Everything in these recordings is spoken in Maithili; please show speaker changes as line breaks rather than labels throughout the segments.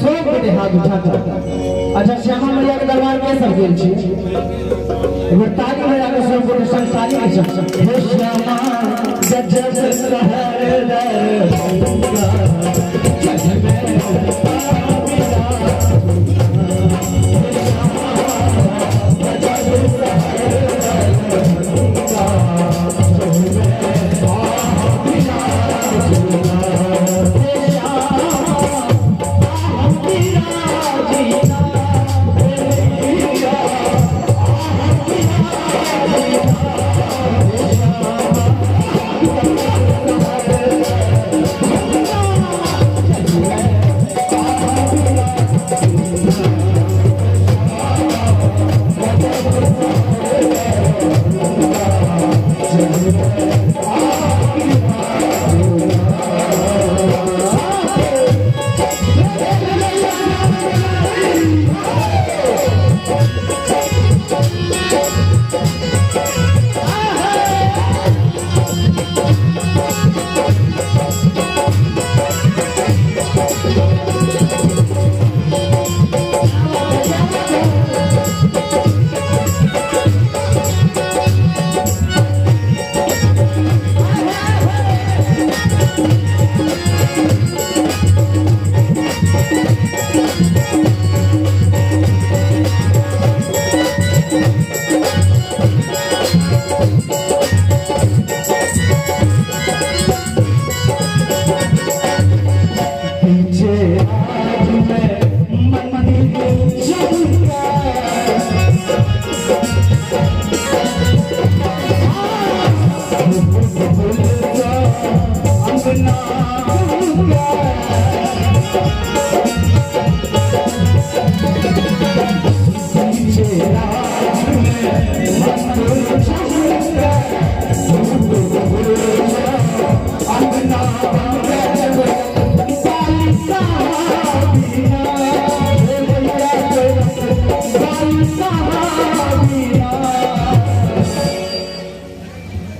सब गोटे हाथ उठा कर। अच्छा श्यामा मैया के दरबार के सब गेल छी, एक बेर ताली बजा के सब गोटे संग ताली के संग। हे श्यामा गजब शहर दरभंगा जग में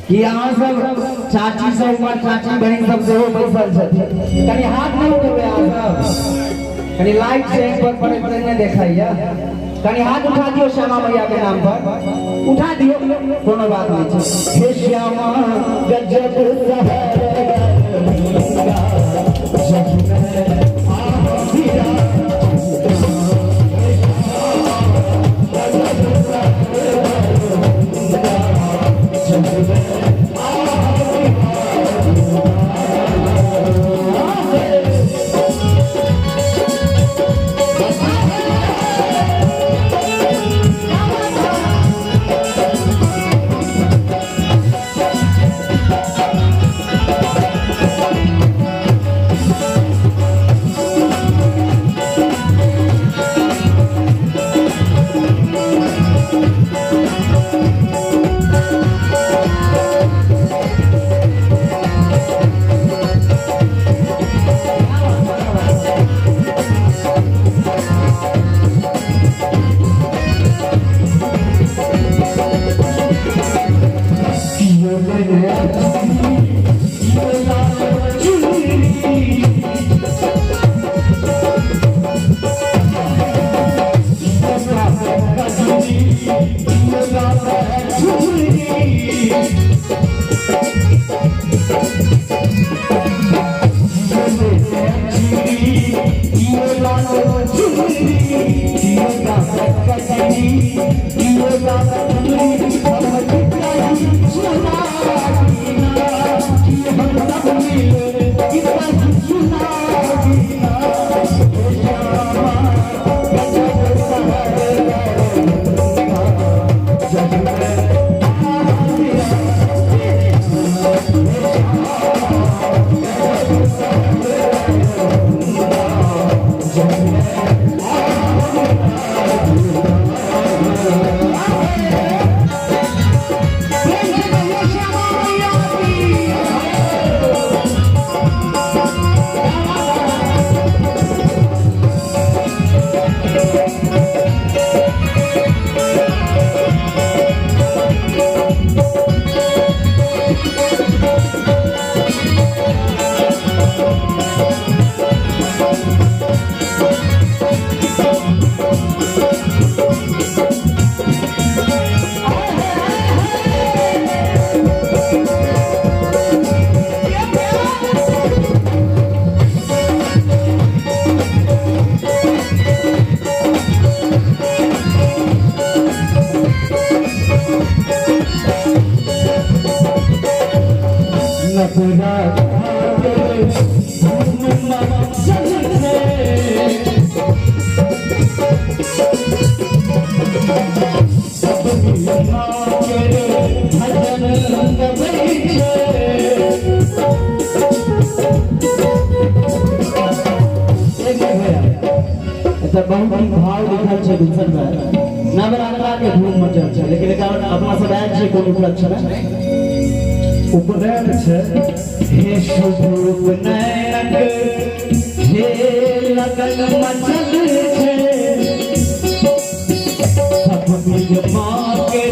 कि अहाँ सब चाची सब उमर चाची बहिन सब सेहो बैसल छथिन, कनि हाथ नहि उठेबै अहाँ सब, कनि लाइट से पर पड़े पड़े नहि देखाइया, कनि हाथ उठा दियौ श्यामा मैया के नाम पर, उठा दियौ, कोनो बात नहीं छै। हे श्यामा गजब शहर जग में सुभा धूम मचल छै। सब मिल माँ के भजन गबै छै। एक मिनट भैया, एतऽ बहुत ही भाव लिखल छै गुलशन भाई। नवरात्रा के धूम मचल छै, लेकिन एकर अपना सब आयल छियै कोन उपलक्ष्य में?
उपनयन छै।
हे शुभ उपनयनक हे लगन मचल छै, सब मिल माँ के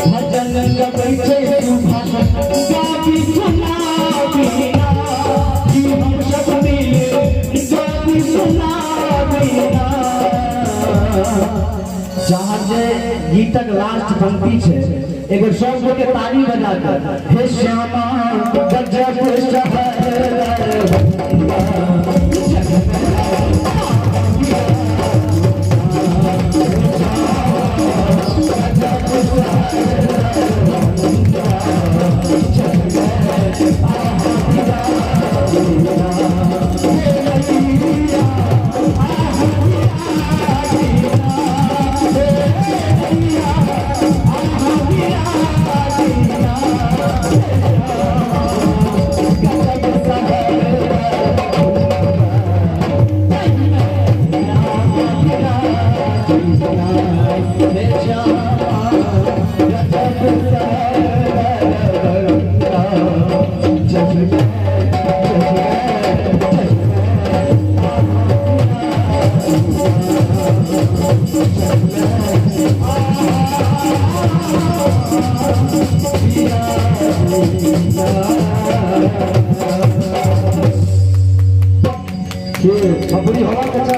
भजन गबै छै। सुभाष गाबी सुनाबी ना, कि हम सब मिल गाबी सुनाबी ना। जहाँ जे गीतक लास्ट पंक्ति छै, एगो सब गोटे ताली बजा कर, हे श्यामा गजब शहर। के थपड़ी होवा के।